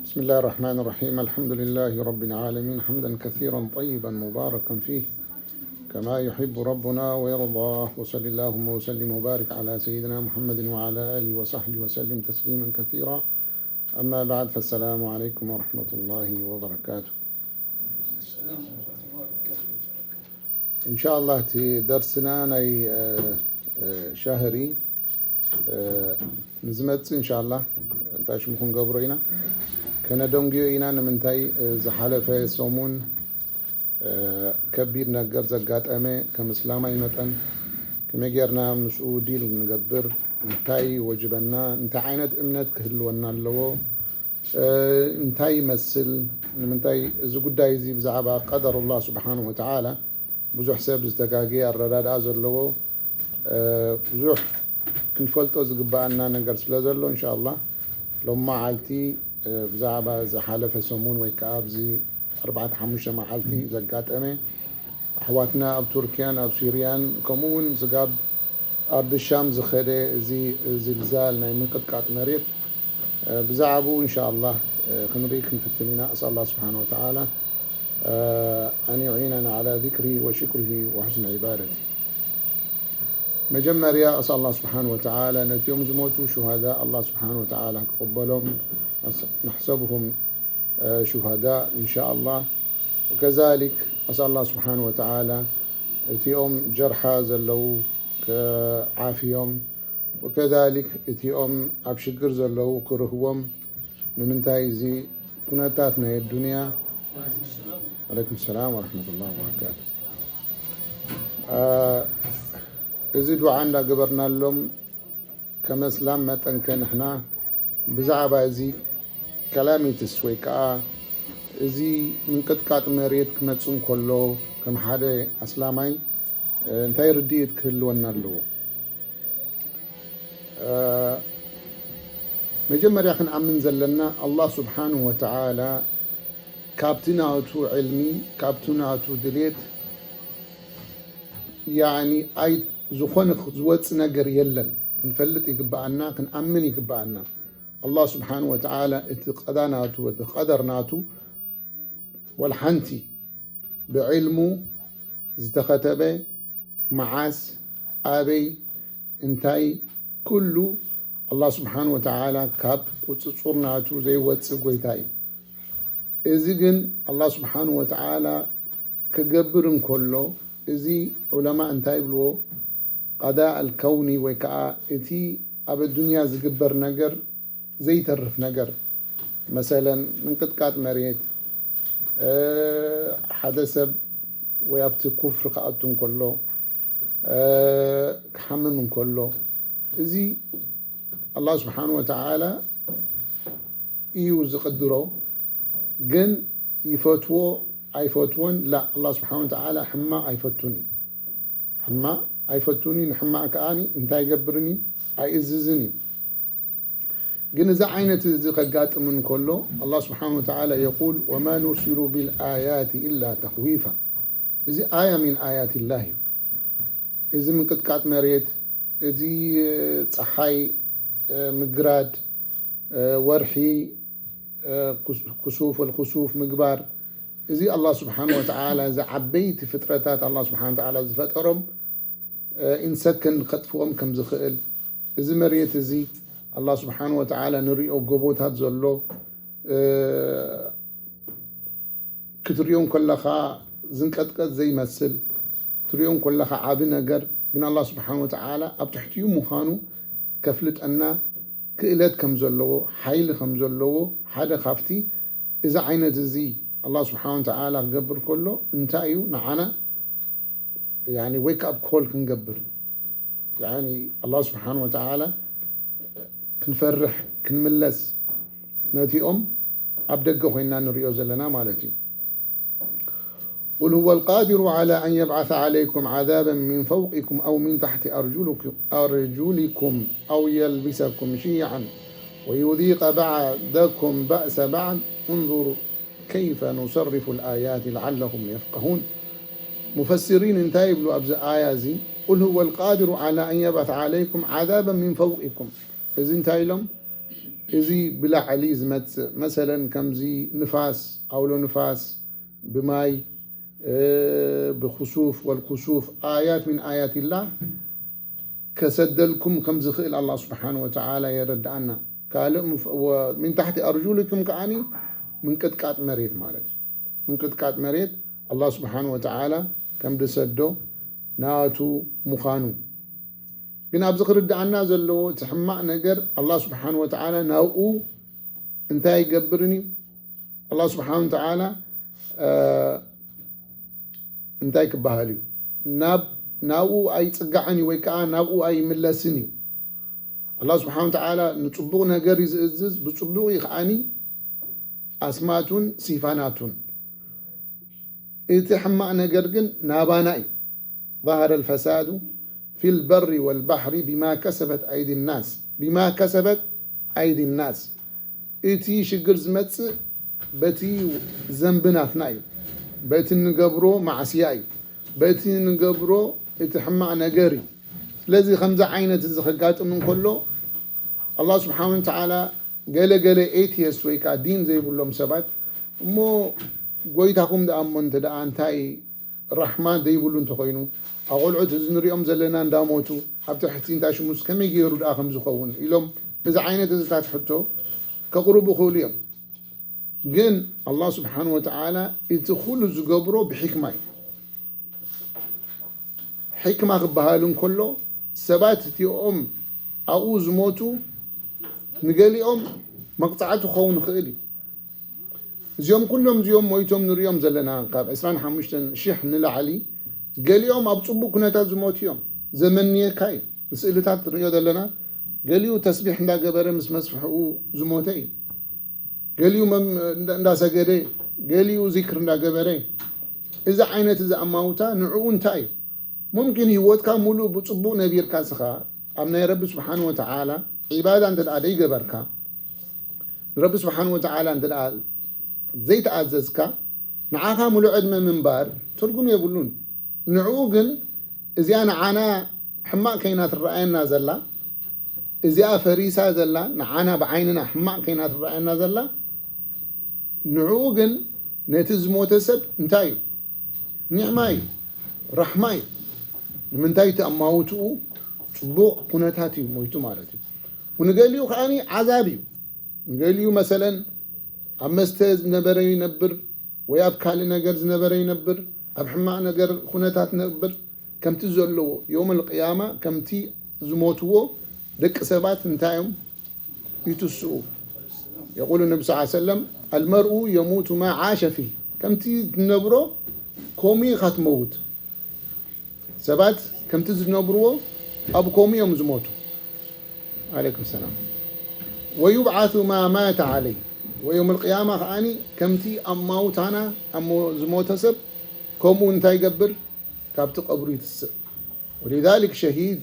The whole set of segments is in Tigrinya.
بسم الله الرحمن الرحيم. الحمد لله رب العالمين، حمدا كثيرا طيبا مباركا فيه كما يحب ربنا ويرضى. وصل اللهم وسلم وبارك على سيدنا محمد وعلى آله وصحبه وسلم تسليما كثيرا. أما بعد، فالسلام عليكم ورحمة الله وبركاته. إن شاء الله، እቲ ደርስና ናይ፣ እ፣ እ፣ ሻህሪ፣ እ፣ ንዝመጽእ إن شاء الله እንታይ ሽሙ ክንገብሮ ኢና። ከነደንጉዮ ኢና። ንምንታይ፣ እ፣ ዝሓለፈ ሰሙን፣ እ፣ ከቢድ ነገር ዘጋጠመ ከም እስላማይ መጠን ከመይ ጌርና ምስኡ ዲል ንገብር፣ እንታይ ወጅበና፣ እንታይ ዓይነት እምነት ክህልወና ኣለዎ፣ እ፣ እንታይ ይመስል፣ ንምንታይ እዚ ጉዳይ እዚ ብዛዕባ ቀደር ኣላህ ስብሓንሁ ወተዓላ ብዙሕ ሰብ ዝተጋገየ ኣረዳድኣ ዘለዎ፣ እ፣ ብዙሕ ክንፈልጦ ዝግበኣና ነገር ስለ ዘሎ፣ እንሻ ኣላህ ሎም መዓልቲ፣ እ፣ ብዛዕባ ዝሓለፈ ሰሙን ወይ ከዓ ኣብዚ ኣርባዕተ ሓሙሽተ መዓልቲ ዘጋጠመ ኣሕዋትና ኣብ ቱርክያን ኣብ ሲርያን ከምኡ እውን ስጋብ ኣርዲ ሻም ዝኸደ እዚ ዝልዛል ናይ ምንቅጥቃጥ መሬት፣ እ፣ ብዛዕባኡ እንሻ ኣላህ፣ እ፣ ክንርኢ ክንፍትን ኢና። ኣስኣል ኣላህ ስብሓን ወተዓላ፣ እ፣ ኣን ዩዒነና ዓላ ዚክሪሂ ወሽክሪሂ ወሑስኒ ዒባደቲ። መጀመርያ ኣስኣል ኣላህ ስብሓን ወተዓላ ነቲኦም ዝሞቱ ሹሃዳ ኣላህ ስብሓን ወተዓላ ክቕበሎም፣ ኣስ-፣ ነሕሰብሁም ሹሃዳ እንሻ ኣላህ። ወከዛሊክ ኣስኣል ኣላህ ስብሓን ወተዓላ እቲኦም ጀርሓ ዘለዉ ክዓፍዮም፣ ወከዛሊክ እቲኦም ኣብ ሽግር ዘለዉ ክርህዎም። ንምንታይ እዚ ኩነታት ናይ ኣዱንያ። ዓለይኩም ሰላም ወረሕመቱላህ ወበረካቱ። አ፣ እዚ ዱዓ እንዳገበርናሎም ከም እስላም መጠን ከ ንሕና ብዛዕባ እዚ ከላሚትስ ወይ ከዓ እዚ ምንቅጥቃጥ መሬት ክመጽእ እንከሎ ከም ሓደ ኣስላማይ፣ እ፣ እንታይ ርድኢት ክህልወና ኣለዎ? እ፣ መጀመርያ ክንኣምን ዘለና ኣላህ ስብሓንሁ ወተዓላ ካብቲ ናቱ ዕልሚ፣ ካብቲ ናቱ ድሌት፣ ያኒ ኣይ-፣ ዝኾነ ዝወጽእ ነገር የለን። ክንፈልጥ ይግበኣና፣ ክንኣምን ይግበኣና። ኣላህ ስብሓንሁ ወተዓላ እቲ ቀዳ ናቱ፣ እቲ ቀደር ናቱ፣ ወላ ሓንቲ ብዕልሙ ዝተኸተበ፣ መዓስ፣ ኣበይ፣ እንታይ፣ ኩሉ ኣላህ ስብሓንሁ ወተዓላ ካብ ቁጽጹር ናቱ ዘይወጽእ ጎይታ እዩ። እዚ ግን ኣላህ ስብሓንሁ ወተዓላ ክገብር እንከሎ፣ እዚ ዑለማ እንታይ ይብልዎ? ቀዳ ኣልከውኒ ወይ ከዓ እቲ ኣብ ኣዱንያ ዝግበር ነገር ዘይተርፍ ነገር፣ መሰለን ምንቅጥቃጥ መሬት፣ እ፣ ሓደ ሰብ ወይ ኣብቲ ኩፍሪ ክኣቱ እንከሎ፣ እ፣ ክሓምም እንከሎ፣ እዚ ኣላህ ስብሓን ወተዓላ እዩ ዝቕድሮ። ግን ይፈትዎ ኣይፈትዎን፣ ላ፣ ኣላህ ስብሓን ወተዓላ ሕማቕ ኣይፈቱን እዩ። ሕማቕ ኣይፈቱን እዩ፣ ንሕማቕ ከኣኒ እንታይ ይገብርን እዩ? ኣይእዝዝን እዩ። ግን እዚ ዓይነት እዚ ከጋጥም እንከሎ፣ ኣላህ ስብሓን ወተዓላ የቁል፣ "ወማ ኑርሲሉ ቢልኣያቲ ኢላ ተኽዊፋ።" እዚ ኣያ ሚን ኣያት ላህ እዩ። እዚ ምንቅጥቃጥ መሬት፣ እዚ፣ እ፣ ፀሓይ፣ እ፣ ምግራድ፣ እ፣ ወርሒ፣ እ፣ ኩስ-፣ ኩሱፍ ወልኩሱፍ ምግባር፣ እዚ ኣላህ ስብሓን ወተዓላ፣ እዚ ዓበይቲ ፍጥረታት ኣላህ ስብሓን ወተዓላ ዝፈጠሮም፣ እ፣ ኢንሰክን ከጥፍኦም ከም ዝኽእል፣ እዚ መሬት እዚ ኣላህ ስብሓን ወተዓላ ንሪኦ ጎቦታት ዘሎ፣ እ፣ ክትሪኦ እንከለኻ ዝንቀጥቀጥ ዘይመስል፣ ትሪኦ እንከለኻ ዓቢ ነገር፣ ግን ኣላህ ስብሓን ወተዓላ ኣብ ትሕቲኡ ምዃኑ ከፍልጠና ክእለት ከም ዘለዎ፣ ሓይሊ ከም ዘለዎ፣ ሓደ ካብቲ እዚ ዓይነት እዚ ኣላህ ስብሓን ወተዓላ ክገብር ከሎ እንታይ እዩ ንዓና፣ ያኒ፣ ዌክ ኣፕ ኮል ክንገብር፣ ያኒ፣ ኣላህ ስብሓን ወተዓላ ክንፈርሕ፣ ክንምለስ፣ ነቲኦም ኣብ ደገ ኮይና ንሪኦ ዘለና ማለት እዩ። قل هو القادر على أن يبعث عليكم عذابا من فوقكم أو من تحت أرجلكم، أرجلكم أو يلبسكم شيعا ويذيق بعضكم بأس بعض، انظر كيف نصرف الآيات لعلهم يفقهون. ሙፈሲሪን እንታይ ይብሉ ኣብዚ ኣያ እዚ? قل هو القادر على أن يبعث عليكم عذابا من فوقكم። እዚ እንታይ ኢሎም? እዚ ብላዕሊ ዝመጽእ መሰለን ከምዚ ንፋስ፣ ኣውሎ ንፋስ፣ ብማይ፣ ብክሱፍ ወልኩሱፍ ኣያት ምን ኣያት ላህ ከሰደልኩም ከም ዝኽእል ኣላህ ስብሓን ወተዓላ የረድኣና። ካልእ ምን ታሕቲ ኣርጁልኩም ከዓኒ ምንቅጥቃጥ መሬት ማለት እዩ። ምንቅጥቃጥ መሬት ኣላህ ስብሓን ወተዓላ ከም ዝሰዶ ናቱ ምዃኑ ግን ኣብዚ ክርድኣና ዘለዎ እቲ ሕማቕ ነገር ኣላህ ስብሓን ወተዓላ ናብኡ እንታይ ይገብርን እዩ? ኣላህ ስብሓን ወተዓላ እንታይ ክበሃል እዩ? ናብኡ ኣይፅጋዕን እዩ ወይ ከዓ ናብኡ ኣይምለስን እዩ። ኣላህ ስብሓን ወተዓላ ንፅቡቕ ነገር እዩ ዝእዝዝ፣ ብፅቡቕ እዩ ከዓኒ ኣስማቱን ሲፋናቱን። እቲ ሕማቕ ነገር ግን ናባና እዩ። ظهر الفساد في البر والبحر بما كسبت أيدي الناس، بما كسبت أيدي الناس። እቲ ሽግር ዝመጽእ በቲ ዘንቢ ናትና እዩ፣ በቲ ንገብሮ ማዕስያ እዩ፣ በቲ ንገብሮ እቲ ሕማቕ ነገር እዩ። ስለዚ ከምዚ ዓይነት እዚ ከጋጥም እንከሎ ኣላህ ስብሓን ወተዓላ ገለ ገለ ኤቲየስት ወይ ከዓ ዲን ዘይብሎም ሰባት እሞ ጎይታኹም ደኣ እሞ እንተ ደኣ እንታይ ራሕማ ዘይብሉ እንተኾይኑ ኣቆልዑት እዚ ንሪኦም ዘለና እንዳሞቱ ኣብ ትሕቲ እንታ ሽሙስ ከመይ ገይሩ ደኣ ከም ዝኸውን ኢሎም እዚ ዓይነት እዝታት ሕቶ ከቕርቡ ይኽእሉ እዮም። ግን ኣላህ ስብሓን ወተዓላ እቲ ኩሉ ዝገብሮ ብሕክማ እዩ። ሕክማ ክበሃል እንከሎ ሰባት እቲኦም ኣብኡ ዝሞቱ ንገሊኦም መቕፃዕቲ ክኸውን ይኽእል እዩ። እዚኦም ኩሎም እዚኦም ሞይቶም ንሪኦም ዘለና ካብ ዕስራን ሓሙሽተን ሽሕ ንላዕሊ ገሊኦም ኣብ ፅቡቅ ኩነታት ዝሞቱ እዮም። ዘመንየካ እዩ። ንስእልታት ንሪኦ ዘለና ገሊኡ ተስቢሕ እንዳገበረ ምስ መስፍሕኡ ዝሞተ እዩ። ገሊኡ እንዳሰገደ፣ ገሊኡ ዚክር እንዳገበረ። እዚ ዓይነት እዚ ኣማውታ ንዕኡ እንታይ እዩ? ሙምኪን ህይወትካ ሙሉእ ብፅቡቅ ነቢርካ ስኻ ኣብ ናይ ረቢ ስብሓን ወተዓላ ዒባዳ እንተ ደኣ ደይገበርካ፣ ንረቢ ስብሓን ወተዓላ እንተ ደኣ ዘይተኣዘዝካ ንዓኻ ሙሉእ ዕድመ ምንባር ትርጉም የብሉን። ንዕኡ ግን እዚኣ ንዓና ሕማቕ ከይና ትረኣየና ዘላ፣ እዚኣ ፈሪሳ ዘላ፣ ንዓና ብዓይንና ሕማቕ ከይና ትረኣየና ዘላ፣ ንዕኡ ግን ነቲ ዝሞተ ሰብ እንታይ እዩ? ኒዕማ እዩ፣ ራሕማ እዩ። ንምንታይ እቲ ኣማውትኡ ፅቡቕ ኩነታት እዩ ሞይቱ ማለት እዩ። ንገሊኡ ከዓኒ ዓዛብ እዩ። ንገሊኡ መሰለን ኣብ መስተ ዝነበረ ይነብር ወይ ኣብ ካልእ ነገር ዝነበረ ይነብር፣ ኣብ ሕማቕ ነገር ኩነታት ነብር ከምቲ ዘለዎ የውመል ቅያማ ከምቲ ዝሞትዎ ደቂ ሰባት እንታይ እዮም ይትስኡ። የቁሉ ነቢ ስ ሰለም ኣልመርኡ የሙቱ ማ ዓሸ ፊህ፣ ከምቲ ትነብሮ ከምኡ ኢኻ ትመውት። ሰባት ከምቲ ዝነብርዎ ኣብ ከምኡ እዮም ዝሞቱ። ዓለይኩም ሰላም። ወዩብዓቱ ማ ማተ ዓለይ፣ ወየውም ልቅያማ ከዓኒ ከምቲ ኣማውታና ኣሞ ዝሞተ ሰብ ከምኡ እንታይ ይገብር? ካብቲ ቀብሩ ይትስእ። ወሊዛሊክ ሸሂድ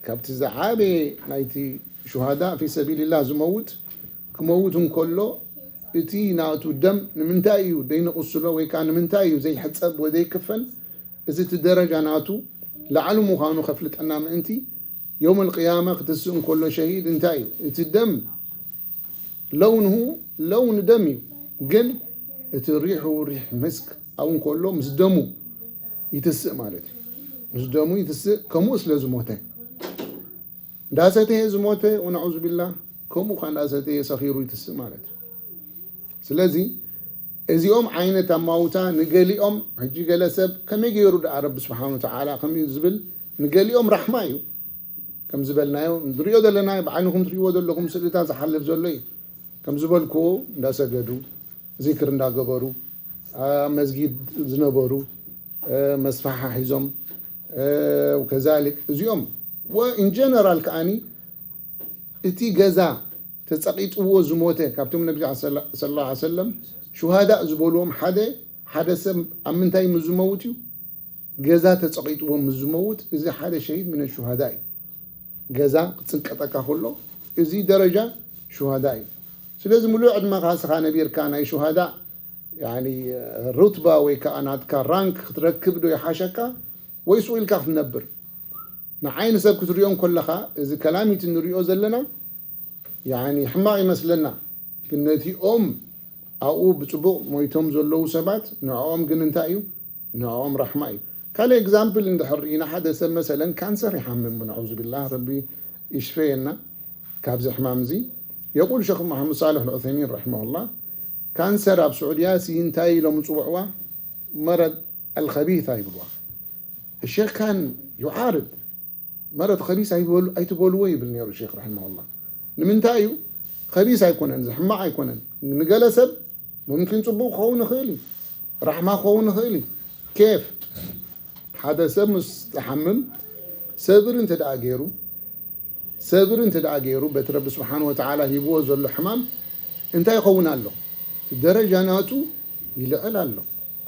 ካብቲ ዝዓበየ ናይቲ ሹሃዳ ፊ ሰቢልላህ ዝመውት ክመውት እንከሎ እቲ ናቱ ደም ንምንታይ እዩ ዘይንቕስሎ ወይ ከዓ ንምንታይ እዩ ዘይሕፀብ ወይ ዘይክፈን? እዚ እቲ ደረጃ ናቱ ላዕሊ ምዃኑ ከፍልጠና ምእንቲ የውም ልቅያማ ክትስእ እንከሎ ሸሂድ እንታይ እዩ? እቲ ደም ለውንሁ ለውን ደም እዩ፣ ግን እቲ ሪሑ ሪሕ ምስክ ኣብኡ እንከሎ ምስ ደሙ ይትስእ ማለት እዩ። ምስ ደሙ ይትስእ፣ ከምኡ ስለ ዝሞተ እንዳሰተየ ዝሞተ ወነዑዙ ቢላህ ከምኡ ካ እንዳሰተየ ሰኺሩ ይትስእ ማለት እዩ። ስለዚ እዚኦም ዓይነት ኣማውታ ንገሊኦም ሕጂ ገለ ሰብ ከመይ ገይሩ ደኣ ረቢ ስብሓን ወተዓላ ከምኡ ዝብል ንገሊኦም ራሕማ እዩ። ከም ዝበልናዮ ንሪኦ ዘለና ብዓይንኹም ትሪእዎ ዘለኹም ስእልታት ዝሓልፍ ዘሎ እዩ። ከም ዝበልኩዎ እንዳሰገዱ ዚክር እንዳገበሩ ኣብ መስጊድ ዝነበሩ መስፋሓ ሒዞም ከዛሊክ እዚኦም ወኢን ጀነራል ከዓኒ እቲ ገዛ ተፀቂጥዎ ዝሞተ ካብቶም ነቢ ስለ ላ ሰለም ሹሃዳእ ዝበልዎም ሓደ ሓደ ሰብ ኣብ ምንታይ ምስ ዝመውት እዩ? ገዛ ተፀቂጥዎ ምስ ዝመውት እዚ ሓደ ሸሂድ ምን ሹሃዳ እዩ። ገዛ ክፅንቀጠካ ከሎ እዚ ደረጃ ሹሃዳ እዩ። ስለዚ ሙሉእ ዕድመኻ ስኻ ነቢርካ ናይ ሹሃዳ ሩትባ ወይ ከዓ ናትካ ራንክ ክትረክብ ዶ ይሓሸካ ወይስ ኢልካ ክትነብር? ንዓይኒ ሰብ ክትሪኦ እንከለኻ እዚ ከላሚቲ ንሪኦ ዘለና ያኒ ሕማቕ ይመስለና፣ ግን ነቲኦም ኣብኡ ብጽቡቕ ሞይቶም ዘለዉ ሰባት ንዕኦም ግን እንታይ እዩ? ንዕኦም ራሕማ እዩ። ካልእ ኤግዛምፕል እንድሕር ርኢና፣ ሓደ ሰብ መሰለን ካንሰር ይሓምም፣ ነዑዙ ቢላህ፣ ረቢ ይሽፈየና ካብዚ ሕማም እዚ። የቁል ሸኽ መሓመድ ሳልሕ ልዑሰይሚን ረሒመሁላህ፣ ካንሰር ኣብ ስዑድያ ሲ እንታይ ኢሎም ዝፅውዕዋ? መረድ ኣልኸቢታ ይብልዋ። الشيخ كان يعارض مرض خبيث ኣይትበልዎ ይብል ነይሩ ሼክ ረሒመሁላህ። ንምንታይ እዩ? ከቢስ ኣይኮነን፣ እዚ ሕማቕ ኣይኮነን። ንገለ ሰብ ሙምኪን ጽቡቕ ክኸውን ይኽእል እዩ፣ ራሕማ ክኸውን ይኽእል እዩ። ኬፍ ሓደ ሰብ ምስ ተሓምም ሰብር እንተ ደኣ ገይሩ ሰብር እንተ ደኣ ገይሩ በቲ ረቢ ስብሓን ወተዓላ ሂብዎ ዘሎ ሕማም እንታይ ይኸውን ኣሎ? እቲ ደረጃ ናቱ ይልዕል ኣሎ።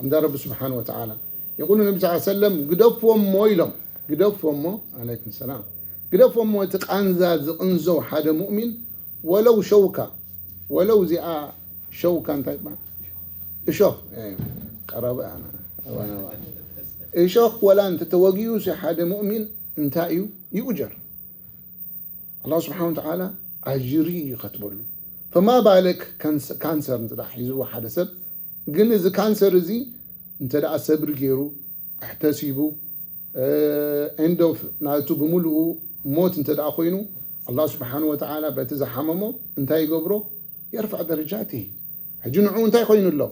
እንዳ ረቢ ስብሓን ወተዓላ የቁሉ ነቢ ስ ሰለም ግደፍዎ እሞ ኢሎም ግደፍዎ እሞ ኣለይኩም ሰላም ግደፍዎ እሞ እቲ ቃንዛ ዝቕንዘው ሓደ ሙእሚን ወለው ሸውካ ወለው እዚኣ ሸውካ እንታይ ይበሃል እሾኽ ቀረበ እሾኽ ወላ እንተተወጊኡ ሓደ ሙእሚን እንታይ እዩ ይኡጀር ኣላ ስብሓን ወተዓላ ኣጅሪ እዩ ከትበሉ ፈማ ባለክ ካንሰር እንተ ሒዝዎ ሓደ ሰብ ግን እዚ ካንሰር እዚ እንተ ደኣ ሰብሪ ገይሩ ኣሕተሲቡ end of ናቱ ብምሉኡ ሞት እንተ ደኣ ኮይኑ ኣላ ስብሓን ወተዓላ በቲ ዝሓመሞ እንታይ ይገብሮ የርፍዕ ደረጃት ሕጂ ንዕኡ እንታይ ኮይኑ ኣሎ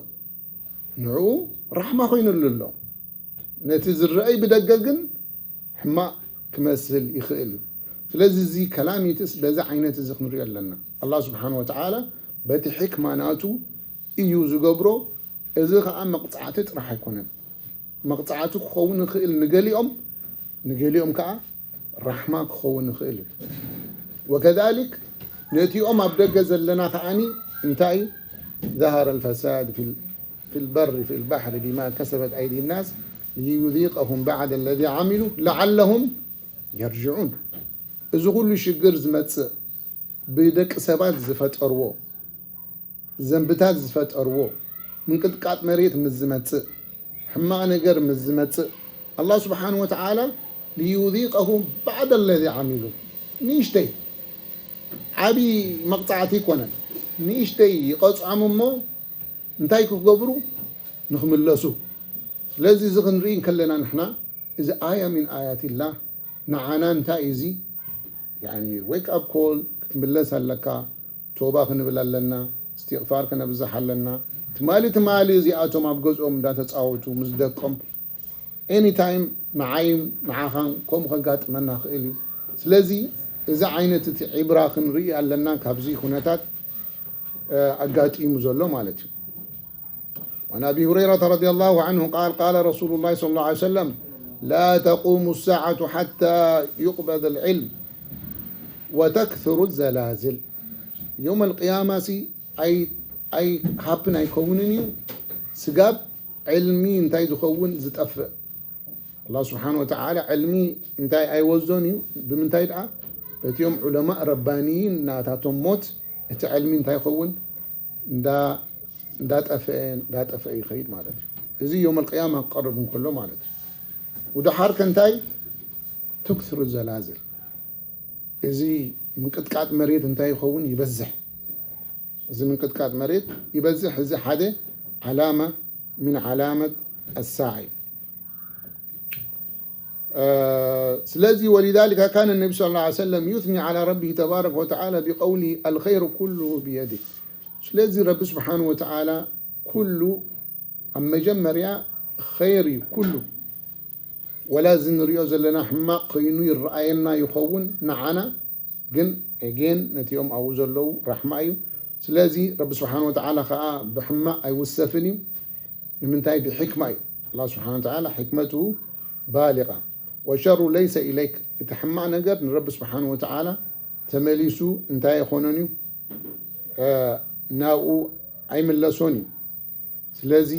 ንዕኡ ራሕማ ኮይኑሉ ኣሎ ነቲ ዝረአይ ብደገ ግን ሕማቕ ክመስል ይኽእል እዩ ስለዚ እዚ ከላሚትስ በዚ ዓይነት እዚ ክንሪኦ ኣለና ኣላ ስብሓን ወተዓላ በቲ ሕክማ ናቱ እዩ ዝገብሮ እዚ ከዓ መቕፃዕቲ ጥራሕ ኣይኮነን መቕፃዕቲ ክኸውን ይኽእል ንገሊኦም ንገሊኦም ከዓ ራሕማ ክኸውን ይኽእል እዩ ወከዛሊክ ነቲኦም ኣብ ደገ ዘለና ከዓኒ እንታይ ظهر الفساد في في البر في البحر بما كسبت أيدي الناس ليذيقهم بعض الذي عملوا لعلهم يرجعون እዚ ኩሉ ሽግር ዝመፅእ ብደቂ ሰባት ዝፈጠርዎ ዘንብታት ዝፈጠርዎ ምንቅጥቃጥ መሬት ምስ ዝመፅእ ሕማቕ ነገር ምስ ዝመፅእ ኣላ ስብሓን ወተዓላ ሊዩዚቀሁም ባዕድ ለዚ ዓሚሉ ንእሽተይ ዓብዪ መቕፃዕቲ ይኮነን ንእሽተይ ይቐፅዖም እሞ እንታይ ክገብሩ ንክምለሱ ስለዚ እዚ ክንርኢ እንከለና ንሕና እዚ ኣያ ምን ኣያትላህ ንዓና እንታይ እዚ ዌክ ኣፕ ኮል ክትምለስ ኣለካ ቶባ ክንብል ኣለና እስትቕፋር ከነብዝሕ ኣለና ትማሊ ትማሊ እዚኣቶም ኣብ ገዝኦም እንዳተፃወቱ ምስ ደቆም ኤኒታይም ንዓይም ንዓኻን ከምኡ ከጋጥመና ክእል እዩ ስለዚ እዚ ዓይነት እቲ ዒብራ ክንርኢ ኣለና ካብዚ ኩነታት ኣጋጢሙ ዘሎ ማለት እዩ وعن أبي هريرة رضي الله عنه قال قال رسول الله صلى الله عليه وسلم لا تقوم الساعة حتى يقبض العلم وتكثر الزلازل يوم القيامة أي أي happen ኣይከውንን እዩ ስጋብ ዕልሚ እንታይ ዝኸውን ዝጠፍእ ኣላ ስብሓን ወተዓላ ዕልሚ እንታይ ኣይወዞን እዩ ብምንታይ ደኣ በቲኦም ዑለማእ ረባንይን ናታቶም ሞት እቲ ዕልሚ እንታይ ይኸውን እንዳጠፍአ እንዳጠፍአ ይኸይድ ማለት እዩ እዚ ዮም ኣልቅያማ ክቀርብ እንከሎ ማለት እዩ ወደሓር ከንታይ ትክስሩ ዘላዝል እዚ ምንቅጥቃጥ መሬት እንታይ ይኸውን ይበዝሕ እዚ ምንቅጥቃጥ መሬት ይበዝሕ እዚ ሓደ ዓላማ من علامة الساعة ስለዚህ ولذلك كان النبي صلى الله عليه وسلم يثني على ربه تبارك وتعالى بقوله الخير كله بيده ስለዚህ ረቢ ስብሓን ወተዓላ ኩሉ ኣብ መጀመርያ ኸይር እዩ ኩሉ ወላ እዚ ንሪኦ ዘለና ሕማቕ ኮይኑ ይረኣየና ይኸውን ንዓና ግን ኤጌን ነቲኦም ኣብኡ ዘለዉ ራሕማ እዩ ስለዚ ረቢ ስብሓን ወተዓላ ከዓ ብሕማቕ ኣይውሰፍን እዩ ንምንታይ ብሕክማ እዩ ኣላ ስብሓን ወተዓላ ሕክመቱ ባሊቃ ወሸሩ ለይሰ ኢለይክ እቲ ሕማቕ ነገር ንረቢ ስብሓን ወተዓላ ተመሊሱ እንታይ ኣይኮነን እዩ ናብኡ ኣይምለሶን እዩ ስለዚ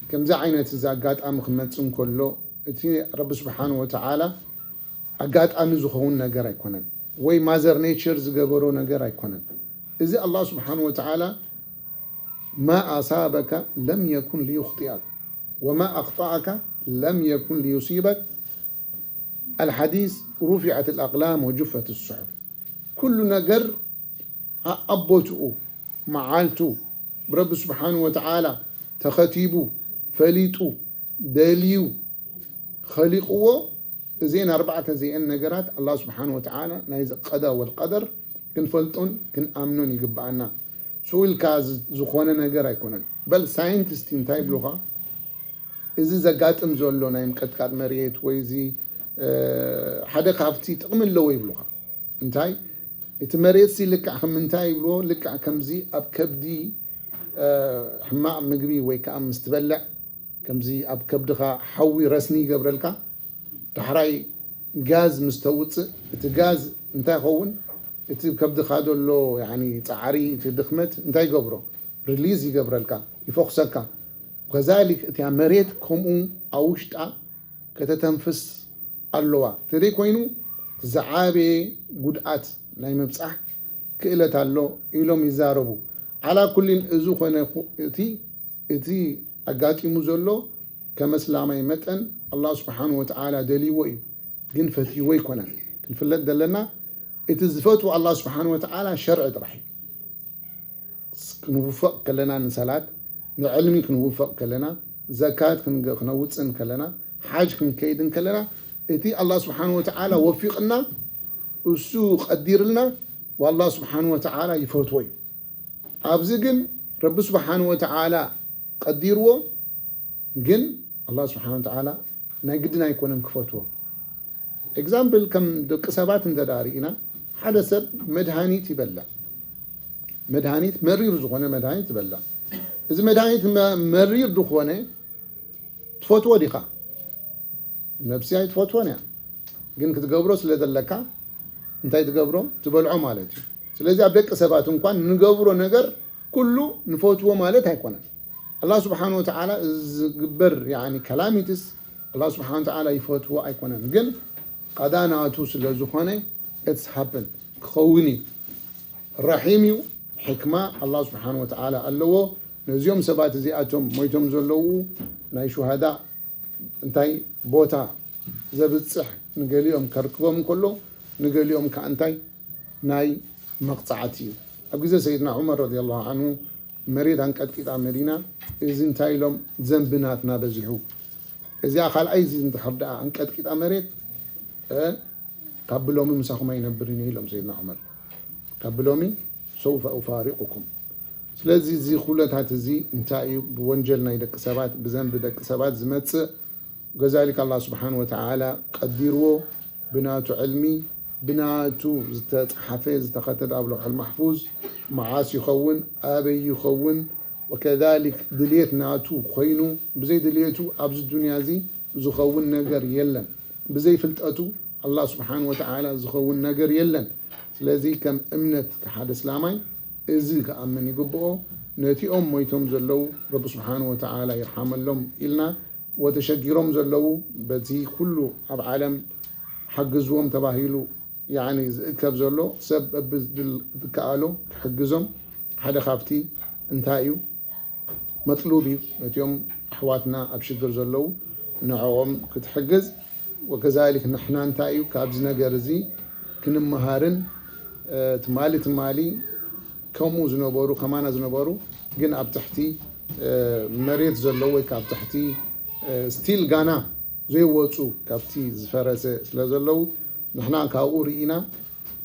ከምዚ ዓይነት እዚ ኣጋጣሚ ክመፅእ እንከሎ እቲ ረቢ ስብሓን ወተዓላ ኣጋጣሚ ዝኸውን ነገር ኣይኮነን ወይ ማዘር ኔቸር ዝገበሮ ነገር ኣይኮነን እዚ ኣላ ስብሓን ወተዓላ ما أصابك لم يكن ليخطئك وما أخطأك لم يكن ليصيبك الحديث رفعت الأقلام وجفت الصحف ኩሉ ነገር ኣቦትኡ መዓልቱ ብረቢ ስብሓን ወተዓላ ተኸቲቡ ፈሊጡ ደልዩ ኸሊቕዎ። እዚአን ኣርባዕተ እዚአን ነገራት ኣላ ስብሓን ወተዓላ ናይ ቀዳ ወልቀደር ክንፈልጦን ክንኣምኖን ይግብኣና። ስኡ ኢልካ ዝኾነ ነገር ኣይኮነን። በል ሳይንቲስቲ እንታይ ይብሉኻ? እዚ ዘጋጥም ዘሎ ናይ ምቀጥቃጥ መሬት ወይ እዚ ሓደ ካብቲ ጥቕሚ ኣለዎ ይብሉኻ። እንታይ እቲ መሬት ሲ ልክዕ ከም እንታይ ይብልዎ? ልክዕ ከምዚ ኣብ ከብዲ ሕማቕ ምግቢ ወይ ከዓ ምስ ትበልዕ ከምዚ ኣብ ከብድኻ ሓዊ ረስኒ ይገብረልካ። ዳሕራይ ጋዝ ምስ ተውፅእ እቲ ጋዝ እንታይ ይኸውን? እቲ ከብድኻ ዘሎ ፃዕሪ እቲ ድኽመት እንታይ ይገብሮ? ሪሊዝ ይገብረልካ፣ ይፈኩሰካ። ከዛሊክ እቲያ መሬት ከምኡ ኣብ ውሽጣ ከተተንፍስ ኣለዋ። ተደይ ኮይኑ ዝዓበየ ጉድኣት ናይ ምብፃሕ ክእለት ኣሎ ኢሎም ይዛረቡ። ዓላ ኩሊን እዚ ኮነ እቲ እቲ ኣጋጢሙ ዘሎ ከም እስላማይ መጠን ኣላህ ስብሓን ወተዓላ ደልይዎ እዩ፣ ግን ፈትይዎ ኣይኮነን። ክንፍለጥ ዘለና እቲ ዝፈትዎ ኣላህ ስብሓን ወተዓላ ሸርዒ ጥራሕ እዩ። ክንውፈቕ ከለና ንሰላት ንዕልሚ ክንውፈቕ ከለና ዘካት ክነውፅን ከለና ሓጅ ክንከይድን ከለና እቲ ኣላህ ስብሓን ወተዓላ ወፊቕና እሱ ቀዲርልና ኣላህ ስብሓን ወተዓላ ይፈትዎ እዩ። ኣብዚ ግን ረቢ ስብሓን ወተዓላ ቀዲርዎ ግን ኣላህ ስብሓን ወተዓላ ናይ ግድን ኣይኮነን ክፈትዎ። ኤግዛምፕል ከም ደቂ ሰባት እንተ ርኢና ሓደ ሰብ መድሃኒት ይበልዕ። መድሃኒት መሪር ዝኾነ መድሃኒት ይበልዕ። እዚ መድሃኒት መሪር ዝኾነ ትፈትዎ ዲኻ? ነብሲ ኣይትፈትዎን እያ። ግን ክትገብሮ ስለ ዘለካ እንታይ ትገብሮ? ትበልዖ ማለት እዩ። ስለዚ ኣብ ደቂ ሰባት እንኳን ንገብሮ ነገር ኩሉ ንፈትዎ ማለት ኣይኮነን። ኣላህ ስብሓን ወተዓላ ዝግበር ከላሚትስ ኣላህ ስብሓን ወተዓላ ይፈትዎ ኣይኮነን። ግን ቀዳ ናቱ ስለ ዝኾነ it's happen ክኸውን እዩ። ረሒም እዩ። ሕክማ ኣላህ ስብሓን ወተዓላ ኣለዎ። ነዚኦም ሰባት እዚኣቶም ሞይቶም ዘለዉ ናይ ሹሃዳ እንታይ ቦታ ዘብፅሕ ንገሊኦም ከርክቦም እንከሎ ንገሊኦም ከዓ እንታይ ናይ መቕፃዕቲ እዩ። ኣብ ግዜ ሰይድና ዑመር ረዲየላሁ ዓንሁ መሬት ኣንቀጥቂጣ መዲና። እዚ እንታይ ኢሎም ዘንቢ ናትና በዚሑ። እዚኣ ካልኣይ እዚ እንድሕር ደኣ ኣንቀጥቂጣ መሬት ካብ ብሎሚ ምሳኹም ኣይነብርን እየ ኢሎም ሰይድና ዑመር። ካብ ብሎሚ ሰውፈ ኡፋሪቁኩም። ስለዚ እዚ ኩለታት እዚ እንታይ እዩ? ብወንጀል ናይ ደቂ ሰባት ብዘንቢ ደቂ ሰባት ዝመፅእ ገዛሊክ ኣላ ስብሓን ወተዓላ ቀዲርዎ ብናቱ ዕልሚ ብናቱ ዝተፅሓፈ ዝተኸተበ ኣብ ለውሐል ማሕፉዝ መዓስ ይኸውን ኣበይ ይኸውን ወከዛሊክ ድልየት ናቱ ኮይኑ ብዘይ ድልየቱ ኣብዚ ዱንያ እዚ ዝኸውን ነገር የለን። ብዘይ ፍልጠቱ ኣላህ ስብሓን ወተዓላ ዝኸውን ነገር የለን። ስለዚ ከም እምነት ሓደ እስላማይ እዚ ክኣምን ይግብኦ። ነቲኦም ሞይቶም ዘለዉ ረቢ ስብሓን ወተዓላ ይርሓመሎም ኢልና ወተሸጊሮም ዘለዉ በዚ ኩሉ ኣብ ዓለም ሓግዝዎም ተባሂሉ ዝእከብ ዘሎ ሰብ ብዝከኣሎ ክሕግዞም ሓደ ካብቲ እንታይ እዩ መጥሉብ እዩ። ነቲኦም ኣሕዋትና ኣብ ሽግር ዘለዉ ንዕኦም ክትሕግዝ ወከዛሊክ ንሕና እንታይ እዩ ካብዚ ነገር እዚ ክንመሃርን ትማሊ ትማሊ ከምኡ ዝነበሩ ከማና ዝነበሩ ግን ኣብ ትሕቲ መሬት ዘለዉ ወይ ካብ ትሕቲ ስቲል ጋና ዘይወፁ ካብቲ ዝፈረሰ ስለ ዘለዉ ንሕና ካብኡ ርኢና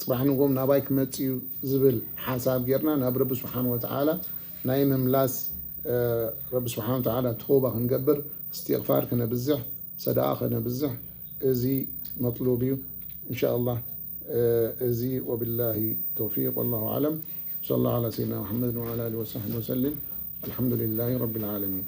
ፅባሕ ንጎም ናባይ ክመፅእ እዩ ዝብል ሓሳብ ጌርና ናብ ረቢ ስብሓን ወተዓላ ናይ ምምላስ ረቢ ስብሓን ወተዓላ ተውባ ክንገብር እስትቕፋር ክነብዝሕ ሰደቃ ክነብዝሕ እዚ መጥሉብ እዩ። እንሻ ኣላህ እዚ ወቢላሂ ተውፊቅ ወላሁ ኣዕለም። صلى الله على سيدنا محمد وعلى آله وصحبه وسلم. الحمد لله رب العالمين.